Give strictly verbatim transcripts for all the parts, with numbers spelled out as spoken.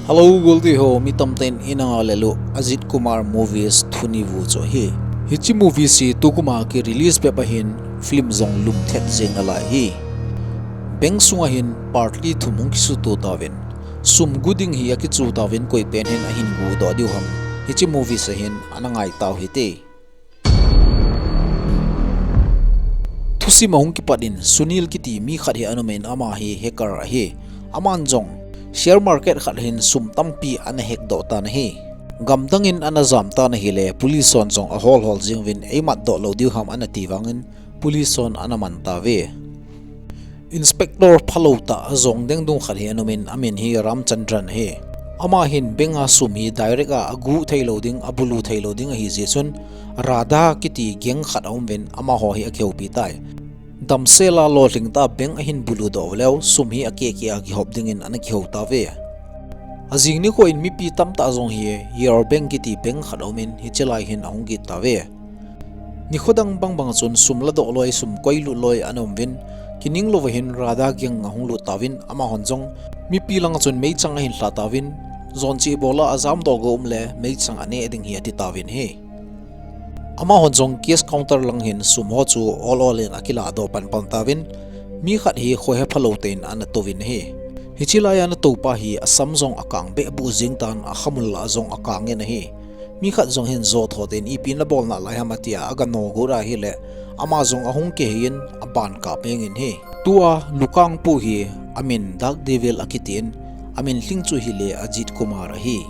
Hello, Goldie ho, mi tamtah in ina ngai lel u Ajit Kumar movies thuni vu chu ahi. Hiche movies hi tukum a ki release bep ahin film jong lum thet jeng nalai ahi. Bank sunga hin party thum hung kisuto tauvin, sum gu ding hi akichu tauvin koi pen hin ahin gu doh diu ham, hiche movies a hin ana ngai tau hite. Thusim a hung kipat in Sunil kiti mi khat hi ana um in ama hi hacker ahi. Aman jong share market khat hin sum tampi ana hack doh tan ahi. Gamdang in ana jam tan ahile police hon jong ahol hol jing uvin eimat doh lou diu ham ana ti vangin police hon ana man tauve. Inspector phalou tah ajong dengdung khat hi ana um in amin hi Ramchandran ahi. Ama hin bank a sum hi direct a agu thei lou ding, abulu thei lou ding ahi jeh chun Radha kiti gang khat aum uvin amaho hi akihoupi tai. Damsel a lolhing tah a bank ahin bulu doh uleh sum hi akeh keh a kihop dingin ana kihou tauve. Ajing nikho in mipi tamtah jong hi Yor Bank kiti bank khat aum in hiche lai hin ahung kit tauve. Nikho dang bang bang chun sum ladoh loi, sum koi lut loi ana um uvin, kining louva hin Radha gang ahung lut tauvin, amahon jong mipi langa chun meichang ahin lha tauvin, jon cheh bol a ajam doh go um le meichang aneh ding hi ati tauvin ahi. Amahon jong cash counter lang hin sum ho chu ol ol in akilah doh pan pan tauvin, mi khat hi khohe phalou tah in ana touvin ahi. Hiche lai a ana tou pa hi asam jong akang behbeh jeng tan, akhamul lah jong akang in ahi. Mi khat jong hin jo tho tah in ipi nabol nalai ham atia aga no got ahile, ama jong ahung kihei in aban kap jeng in ahi. Tua lukang pu hi amin Dark Devil akiti in, amin lhing chu ahile Ajit Kumar ahi.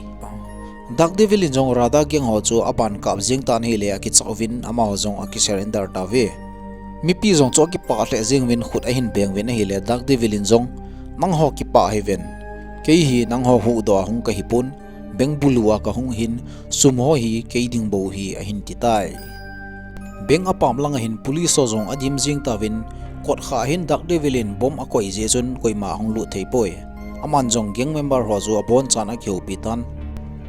Dark Devil in jong Radha gang ho chu aban kap jeng tan ahile akichah uvin amaho jong aki surrender tauve. Mipi jong chu akipah lheh jeng uvin khut ahin beng uvin ahile Dark Devil in jong, nangho kipah hih uvin, kei hi nangho huhdoh a hung kahi pon, bank bulu a kahung ahin, sum ho hi kei ding bou ahi ahin ti tai. Bank apam langa hin police ho jong adim jeng tauvin, kot khat hin Dark Devil in bomb akoi jeh chun koima ahung lut thei poi. Aman jong gang member ho chu abonchan akihoupi tan.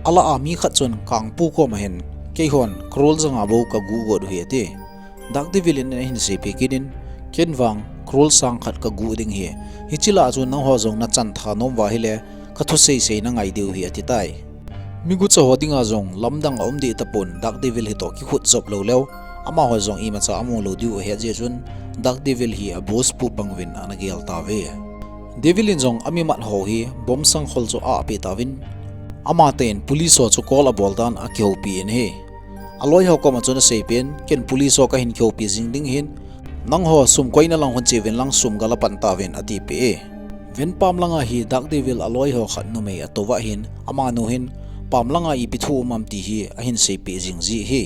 Alah a mi khat chun kangpu koma hin, keihon crore janga bou kagu got u ahi ati. Dark Devil in ahin seipeh kit in, ken vang crore sang khat kagu ding ahi. Hiche lah a chu nangho jong nachan tha nom uva ahile, kathusei sei nangai diu ahi ati tai. Migucha ho dinga jong lamdang aum deh tapon, Dark Devil hitoh kikhut jop lou leu, amaho jong imacha amu lou diu ahet jeh chun, Dark Devil hi a boss pu bang uvin ana gel tauve. Devil in jong amimat ho hi bomb sang khol chu apeh tauvin, amatah in police ho chu call abol tan akihoupi in ahi. Aloi ho koma chun aseipeh in, ken police ho kahin kihoupi jing ding ahin, nangho sum koina lang hung che uvin lang sum gala pan tauvin atipeh e. Ven pam langa hi Dark Devil aloi ho khat numei atou ahin, amanu hin pam langa ipi thu um am ti hi ahin seipeh jing ji ahi.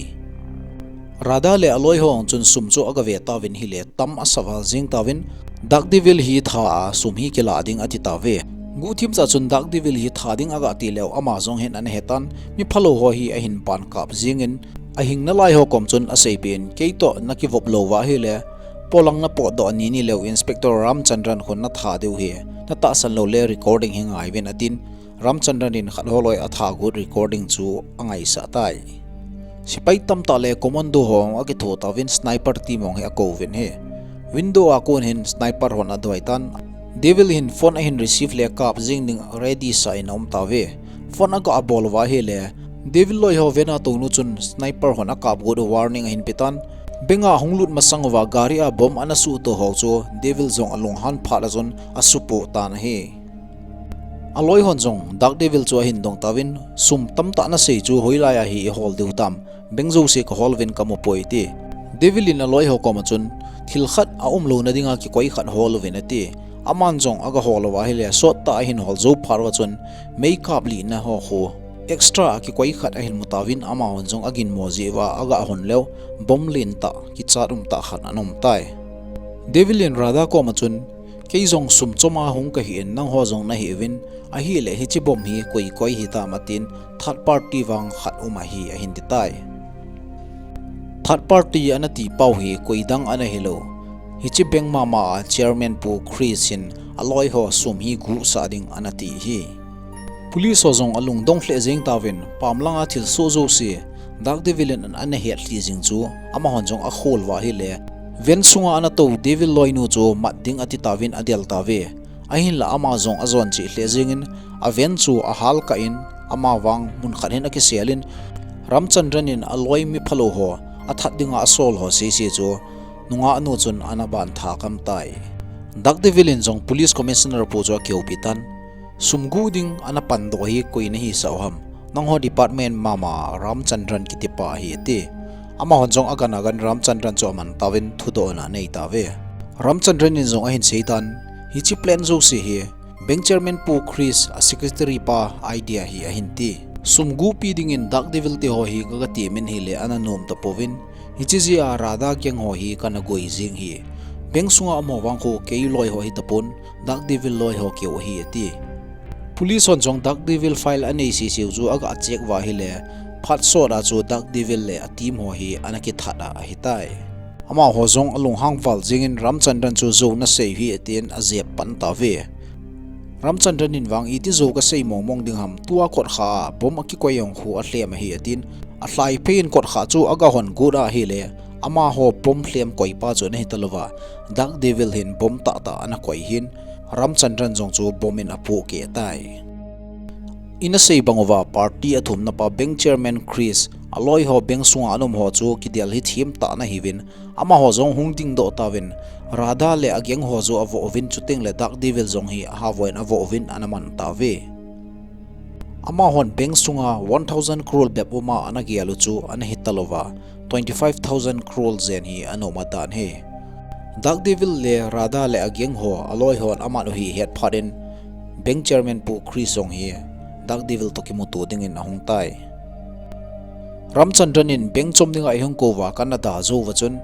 Radha le aloi ho chun sum chu agave tauvin ahile tam asa val jeng tauvin, Dark Devil hi tha a sum hi kilah ding ati tauve. Guhthim cha chun Dark Devil hi tha ding aga ti leu ama jong hin ana he tan, mi phalou ho hi ahin ban kap jeng in, ahing nalai ho kom chun aseipeh in, keitoh nakivop lou uva ahile, polang napotdoh ani ni leu Inspector Ramchandran khun natha diu ahi, natahsan lou le recording hi ngai uvin atin, Ramchandran in khat ho loi atha got recording chu angaisah tai. Sepai tamtah le commando ho akitho tauvin sniper team ho hi akou uvin ahi. Window a kon hin sniper hon adoi tan. Devil hin phone ahin receive le kap jeng ding ready sah in aum tauve. Phone aga bol uva ahile, Devil loi ho ven a tounu chun sniper hon akap got u warning ahin pe tan. Bank a hung lut masang uva gari a bomb ana suhto ho chu Devil jong alunghan phat a chun asupoh tan ahi. Aloi hon jong Dark Devil chu ahin dong tauvin, sum tamtah nasei chu hoilai a hi ihol diu tam, bank jouse kahol uvin kamu poi ati. Devil in aloi ho koma chun, thil khat aum louna dinga kikoi khat hol uvin ati. Aman jong aga hol uva ahile, sot tah ahin hol jou phat uva chun, meikap lihna ho khu extra a kikoi khat ahin mu tauvin, amahon jong aginmo jeh uva aga hon leu, bomb lentah, kichat umtah khat ana um tai. Devil in Radha koma chun, kei jong sum chom a hung kahi in, nangho jong nahi uvin, ahile hiche bomb hi koi koi hitam atin, third party vang khat um ahi ahin ti tai. Third party ana ti pau hi koidang ana hilou, hiche bank mama a chairman pu Chris hin aloi ho sum hi guhsah ding ana ti ahi. Police ho jong alungdong lheh jeng tauvin, pam langa thilsoh jouse Dark Devil in ana hetlih jing chu, amahon jong akhol uva ahile, ven sunga ana tou Devil loinu chu mat ding ati tauvin adel tauve. Ahinlah ama jong ajon cheh lheh jengin, aven chu ahal kah in, ama vang mun khat hin akisel in, Ramchandran in aloi mi phalou ho, athat dinga asol ho sese chu, nungah nu chun ana ban tha kam tai. Dark Devil in jong Police Commissioner pu chu akihoupi tan, sum gu ding ana pan doh hi koi nahisah u ham? Nangho department mama Ramchandran kitipa ahi ati. Amahon jong agan agan Ramchandran chu aman tauvin thudohna anei tauve. Ramchandran in jong ahin seitan, hiche plan jouse hi bank chairman pu Chris a secretary pa idea ahi ahin ti. Sum gupi dingin Dark Devil te ho hi kaga temin hile ana nom tapouvin, hiche jeh a Radha gang ho hi kana goi jing hi. Bank sunga amaho vang khu kei loi ho hitapon, Dark Devil loi ho keu ahi ati. Police hon jong Dark Devil file anei seseu chu aga check uva ahile, phat sot a chu Dark Devil le a team ho hi ana kithat a ahitai. Amaho jong alunghang val jengin Ramchandran chu jou nasei u hi atin ajep pan tauve. Ramchandran in vang iti jou kasei mongmong ding ham, tua kotkha a bomb akikoi jong khu alhem ahi atin, alhai phei in kotkha chu aga hon got a ahile, amaho bomb lhem koipa chu ana hitalouva, Dark Devil hin bomb tahtah ana koi hin, Ramchandran jong chu bomb in apoh keh tai. Ina sei bang uva party athumna pa bank chairman Chris, aloi ho bank sunga ana um ho chu kidel hi them tah ana hiuvin, amaho jong hung dingdoh tauvin, Radha le a gang ho chu avoh uvin, chuteng le Dark Devil jong hi ahavon avoh uvin ana man tauve. Amahon bank sunga one thousand crore bep uma ana gel u chu ana hitalouva, twenty five thousand crore jen hi ana um adan hi. Dark Devil le Radha le a gang ho aloi hon aman u hi ahet phat in, bank chairman pu Chris jong hi Dark Devil toh kimuto dingin ahung tai. Ramchandran in bank chom dinga eihung kouva kana da jouva chun,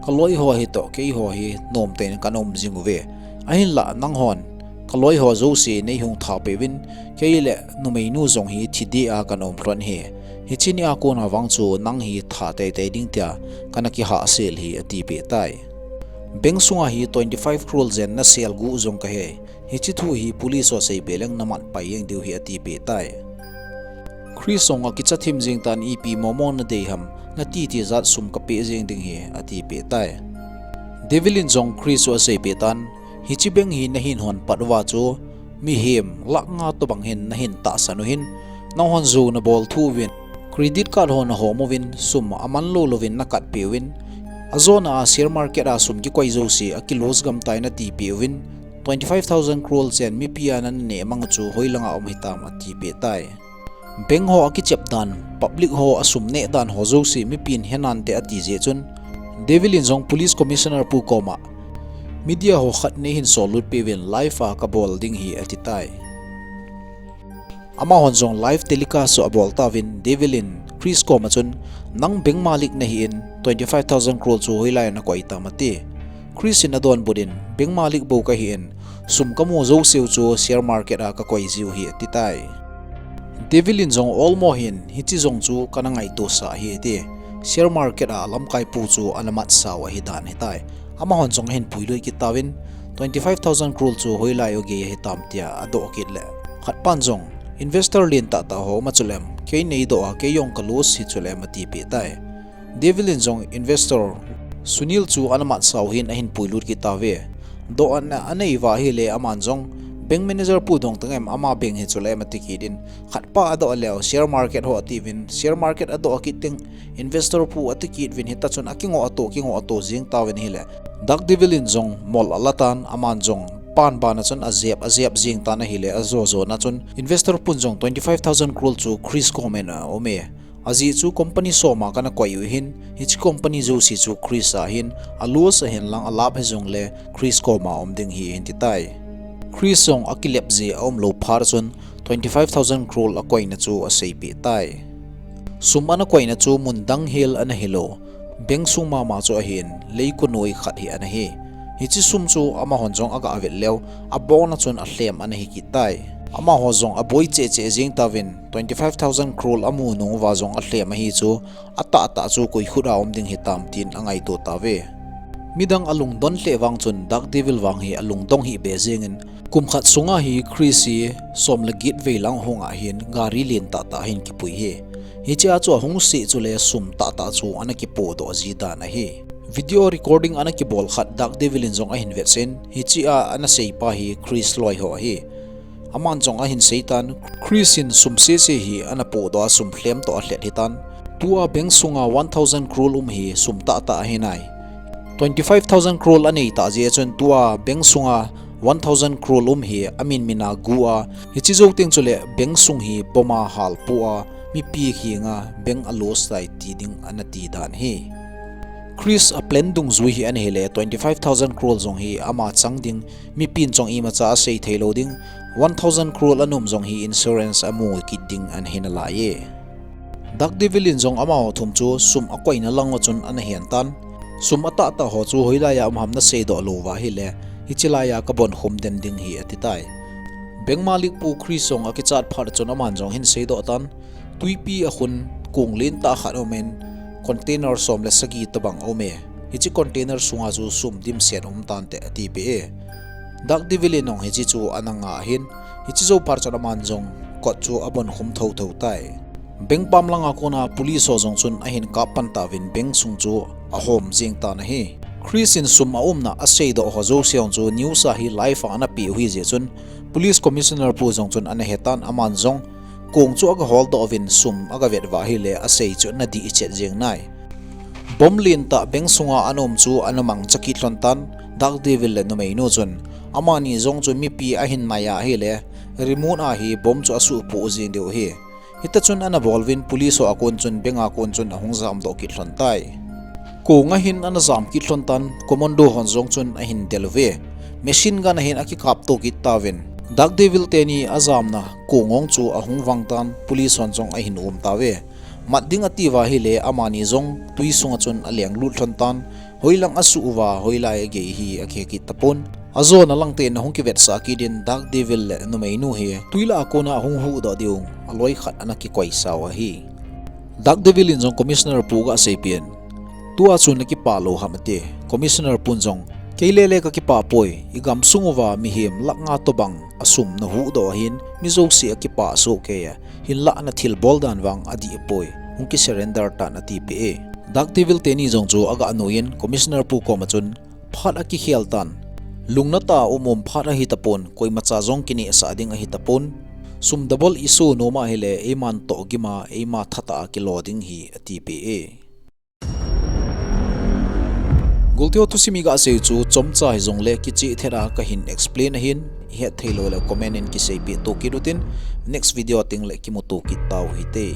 kaloi ho hitoh keiho hi nomtah in kana um jing uve. Ahinlah nanghon kaloi ho jouse neihung tha peuvin, kei le numeinu jong hi thi deh a kana um lhon hi. Hiche nia kona vang chu nang hi tha teitei ding tia kana kihahsel hi atipeh tai. Bank sunga hi twenty five crore jen nasel gu jong kahe. Hiche thu hi police ho seipeh leng namat pai jeng diu hi atipeh tai. Chris jong akicha thim jeng tan, ipi momo nadei ham, nati ti jat sum kapeh jeng ding hi atipeh tai. Devil in jong Chris chu aseipeh tan, hiche bank hi nahin hon pat uva chu, mihem lakh nga tobang hin nahin tahsan u hin, nanghon jou nabol thu uvin, credit card ho nahom uvin, sum aman lou louvin nakat peuvin, ajona a share market a sum kikoi jouse aki lose gam tai nati peuvin, twenty five thousand crore jen mipi a naneh mang u chu hoilanga um hitam atipeh tai. Bank ho akichep dan, public ho asum neh dan ho jouse mipin henante ati jeh chun, Devil in jong Police Commissioner pu koma, media ho khat neihin sollut peuvin, live a kabol ding hi ati tai. Amahon jong live telecast chu abol tauvin, Devil in Chris koma chun, nang bank malik nahin, twenty five thousand crore chu hoilai a nakoi tam ati. Chris in adonbut in, bank malik bou kahin, sum kamu jouseu chu share market a kakoi jiu hi ati tai. Devil in jong olmo hin, hiche jong chu kana ngaito sah hi ati. Share market a lamkai pu chu ana matsau ahi dan ahitai. Amahon jong ahin puilut kit tauvin, twenty five thousand crore chu hoilai a gei ahitam tia adoh kit le, khatpan jong, investor lentah tah ho um a chulem, kei neidoh a, kei jong ka lose hi chulem atipeh tai. Devil in jong investor Sunil chu ana matsau hin ahin puilut kit tauve. Dohna anei uva ahile aman jong, bank manager pu dong tangem, ama bank hi chulem ati kit in, khatpa adoh leu share market ho atiuvin, share market adoh kit teng, investor pu ati kit uvin, hitachun akingoh ato, kingoh ato jing tauvin ahile, Dark Devil in jong mol alatan, aman jong pan bana chun ajep, ajep jing tan ahile, ajo jona chun investor pun jong twenty five thousand crore chu Chris koma aume. Ajeh chu company soma kana koi u hin, hiche company jouse chu Chris a hin, a lose ahin lang alaph hijongle Chris koma um ding hi ahin ti tai. Chris jong akilep jeh aumlou phat chun twenty five thousand crore akoina chu aseipeh tai. Sum ana koina chu mun dang hel ana hilou, bank sung mama chu ahin, leiko noi khat hi ana hi. Hiche sum chu amahon jong aga vet leu, abona chun alhem ana hi kit tai. Amaho jong aboi cheh cheh jeng tauvin, twenty five thousand crore amu nung uva jong alhem ahi chu, atahtah chu koi khut a um ding hitam tin angaito tauve. Midang alungdon lheh vang chun Dark Devil vang hi alungdong hih beh jengin, kum khat sunga hi Chris hi som le get vei lang hung a hin gari lentah tah hin kipui hi. Hichea chu ahung seh chule sum tahtah chu ana kipodoh ji dan ahi. Video recording ana kibol khat Dark Devil in jong ahin vetsah in, hichea ana seipa hi Chris loi ho ahi. Aman jong ahin seitan, Chris in sum sese hi ana podoh a sum lhem toh alhet hitan. Tua bank sunga one thousand crore um hi sum tahtah ahi nai. Twenty five thousand crore anei tah jeh chun tua bank sunga one thousand crore um hi amin mina gu a, hiche jou teng chule bank sung hi bomb a halpoh a, mipi henga bank a loss tai ti ding ana ti dan ahi. Chris a plan dungjui hi ana hile twenty five thousand crore jong hi ama chang ding, mipin jong imacha asei theilou ding, one thousand crore ana um jong hi insurance amu kit ding ana hi nalai e. Dark Devil in jong amaho thum chu sum akoina lang a chun ana hen tan. Sum atahtah ho chu hoilai a um ham naseidoh lou uva ahile, hiche laiya kabonkhum den ding ahi ati tai. Bank malik pu Chris jong akichat phat a chun aman jong ahin seidoh tan. Twipi a khun kong lentah khat aumin, container som le sagi tobang aume. Hiche container sunga chu sum dimset um tante atipeh e. Dark Devil in jong hiche chu ana ngah ahin, hiche jou phat chun aman jong kot chu abonkhum thotho tai. Bank pam langa kona police ho jong chun ahin kap pan tauvin bank sung chu ahom jeng tan ahi. Chris in sum aumna aseidoh ho jouse jong chu news a hi live a ana peh u ahi jeh chun police commissioner pu jong chun ana hetan, aman jong kong chu aga holdoh uvin sum aga vet uva ahile asei chu ana dih chet jeng nai. Bomb lentah bank sunga ana um chu ana mangcha kit lhon tan, Dark Devil le numeinu chun. Amani jong chu mipi ahin nai a ahile, remote a hi bomb chu asuhpoh jeng diu ahi. Hitachun ana bol uvin police ho a kon chun bank a kon chun ahung jamdoh kit lhon tai. Kong a hin ana jam kit lhon tan, commando hon jong chun ahin del uve. Machine gun a hin akikap to kit tauvin, Dark Devil teni ajamna kong jong chu ahung vang tan, police hon jong ahin um tauve. Mat ding ati uva ahile amani jong twi sunga chun aleng lut lhon tan, hoilang asuh uva hoilai agei hi akihe kit tapon. Ajona lang teni ahung kivetsah kit in Dark Devil le numeinu hi twi lah a kona ahung huhdoh diu aloi khat ana kikoisa u ahi. Dark Devil in jong commissioner pu aga seipeh in, tua chu nakipah lou ham ati. Commissioner pun jong, kei lele kakipah poi, igamsung uva mihem lakh nga tobang asum nahuhdoh ahin, mi jouse akipah soh kei e, hinlah nathilbol dan vang adih poi, hung kisurrender tan atipeh e. Dark Devil teni jong chu aga nuiyin commissioner pu koma chun phat akikhel tan. Lungna tah a um um phat ahi tapon, koimacha jong kinehsah ding ahi tapon. Sum double isoh nom ahile, eiman tohgim a, eima thatah a kilo ding ahi atipeh e. Golteo thusim iga seiu chu chomcha hijongle kicheh thet a kahin explain ahin, ihet theilou le comment in kiseipeh to kit utin, next video tengle kimuto kit tau hite.